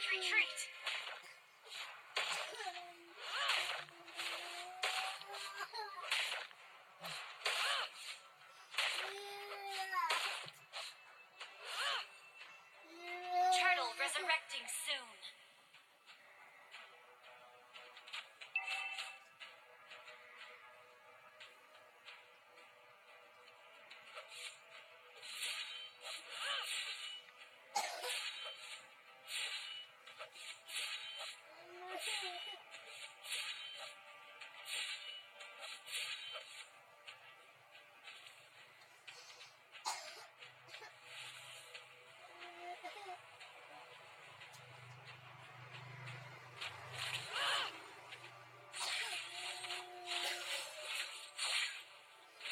retreat! Turtle resurrecting soon.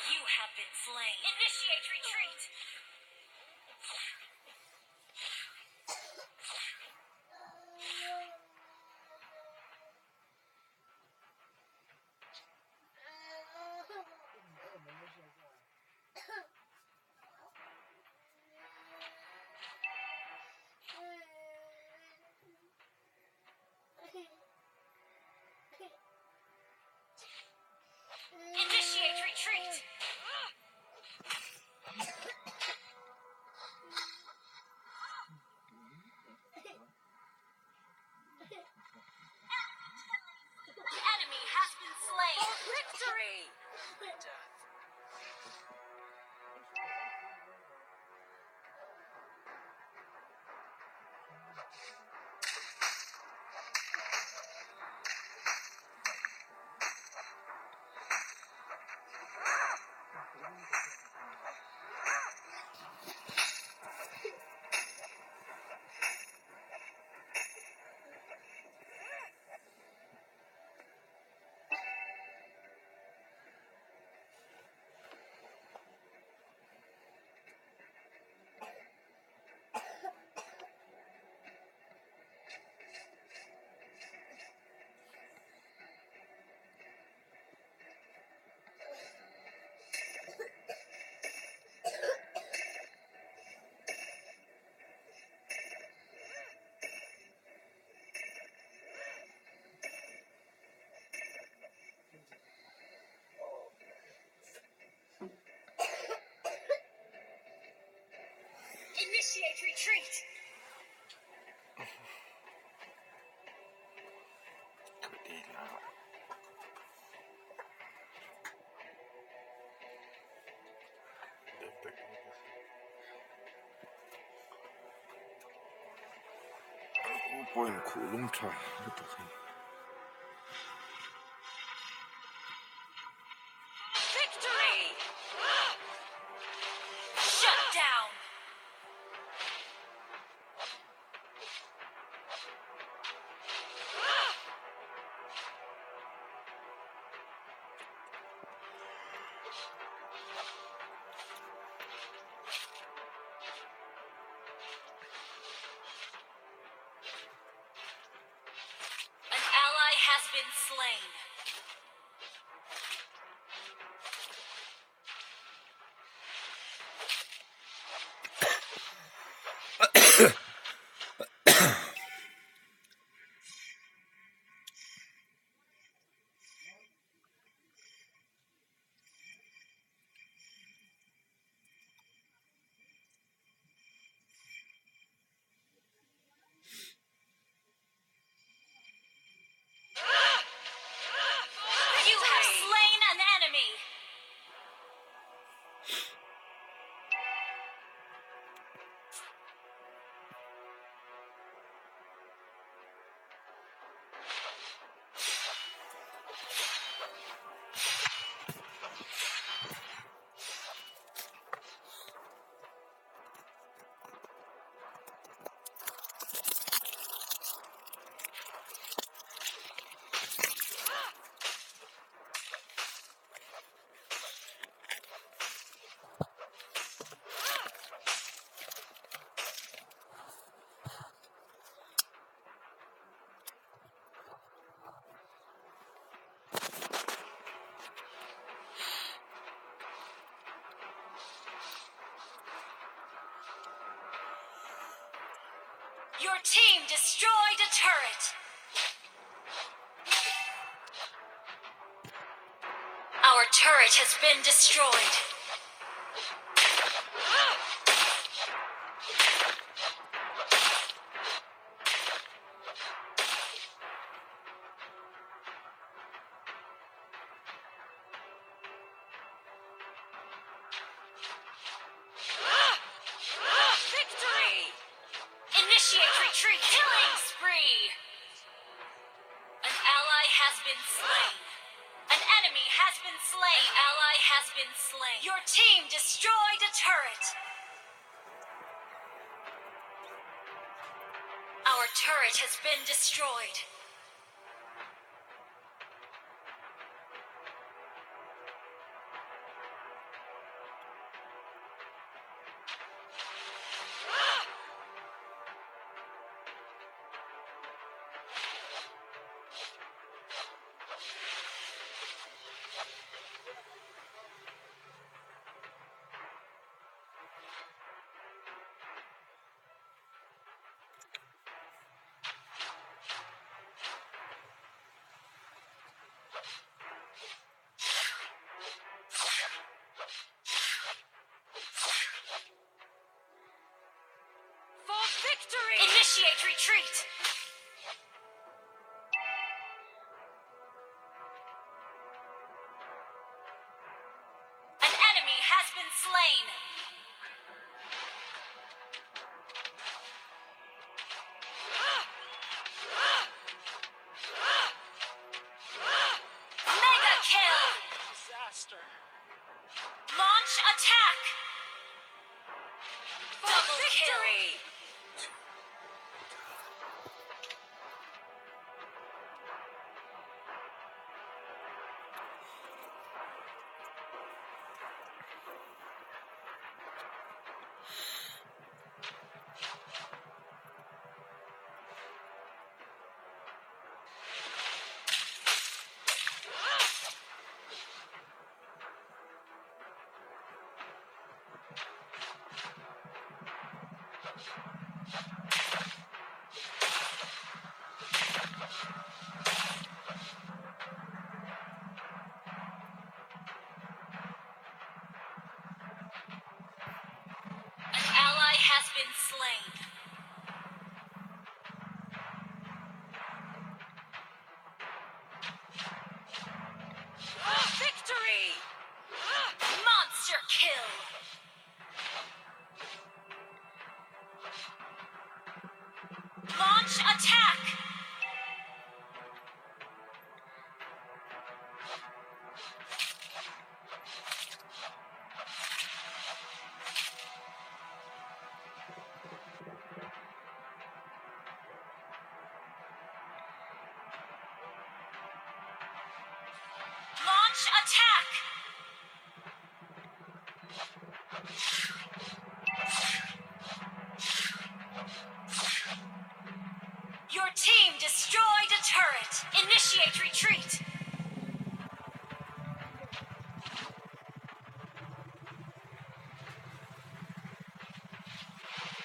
You have been slain. Initiate retreat. Initiate retreat. The enemy has been slain. For victory! Death. Initiate retreat. Pawhin khuh lung tha lutuk hi. Victory! Shut down. An ally has been slain. destroyed a turret. Our turret has been destroyed. Victory! Initiate retreat. Killing spree. An ally has been slain. An enemy has been slain. An ally has been slain. Your team destroyed a turret. Our turret has been destroyed. For victory! Initiate retreat! An enemy has been slain. Mega kill! Disaster. Launch attack! For Double victory! kill! An ally has been slain. Victory! Monster kill! Launch attack! Launch attack! Your team destroyed a turret. Initiate retreat.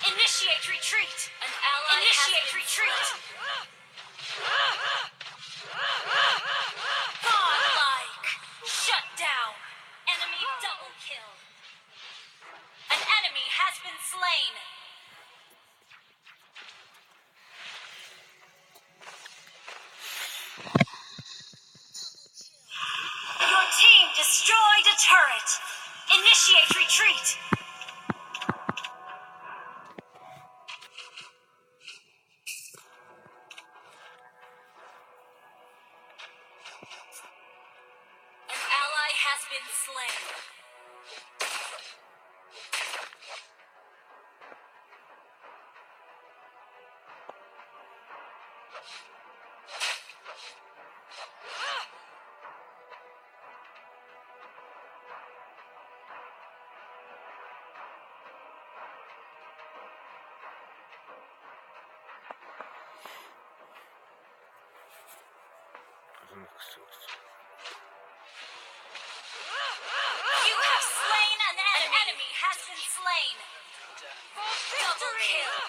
Initiate retreat. An ally Initiate retreat. Godlike. Shut down. Enemy double kill. An enemy has been slain. Your team destroyed a turret. Initiate retreat. An ally has been slain. You have slain an enemy. An enemy has been slain. For Double victory! kill.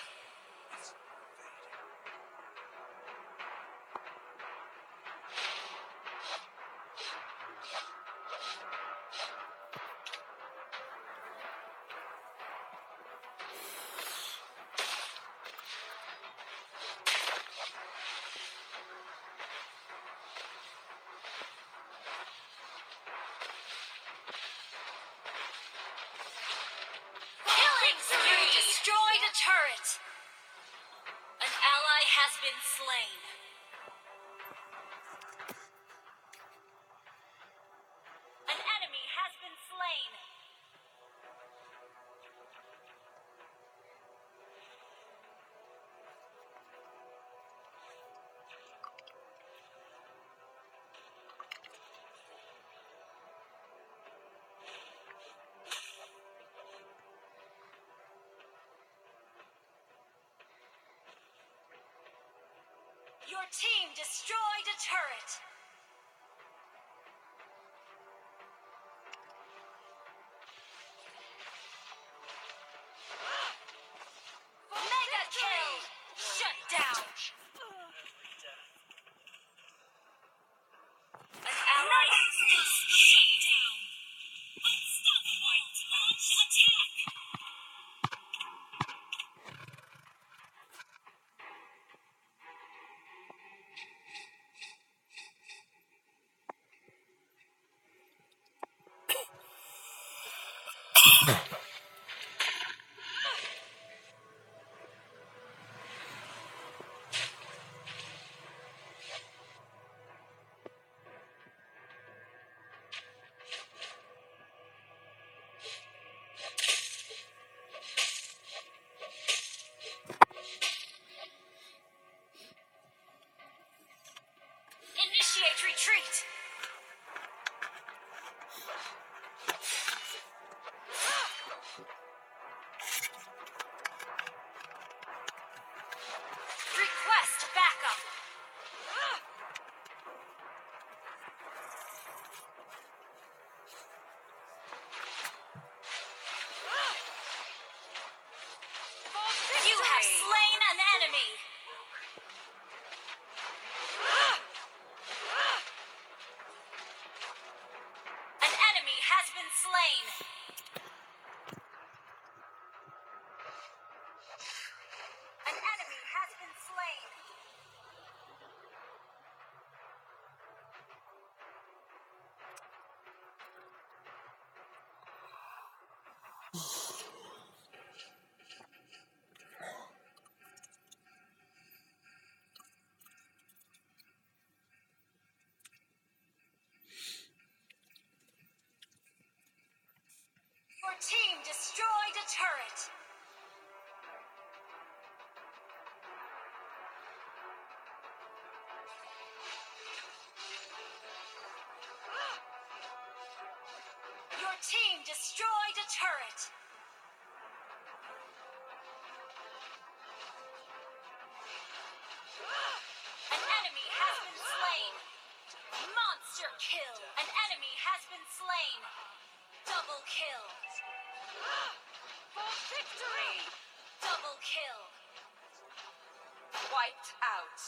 Destroyed a turret. An ally has been slain. An enemy has been slain. Your team destroyed a turret. Mega kill! Shut down! Every death. An ally has been shut down. Unstoppable! Launch attack! Initiate retreat! Request backup! For You have victory! slain an enemy! An enemy has been slain! An enemy has been slain! Your team destroyed a turret! Your team destroyed a turret! An enemy has been slain! Monster kill! An enemy has been slain! Double kill! For victory! Double kill! Wiped out.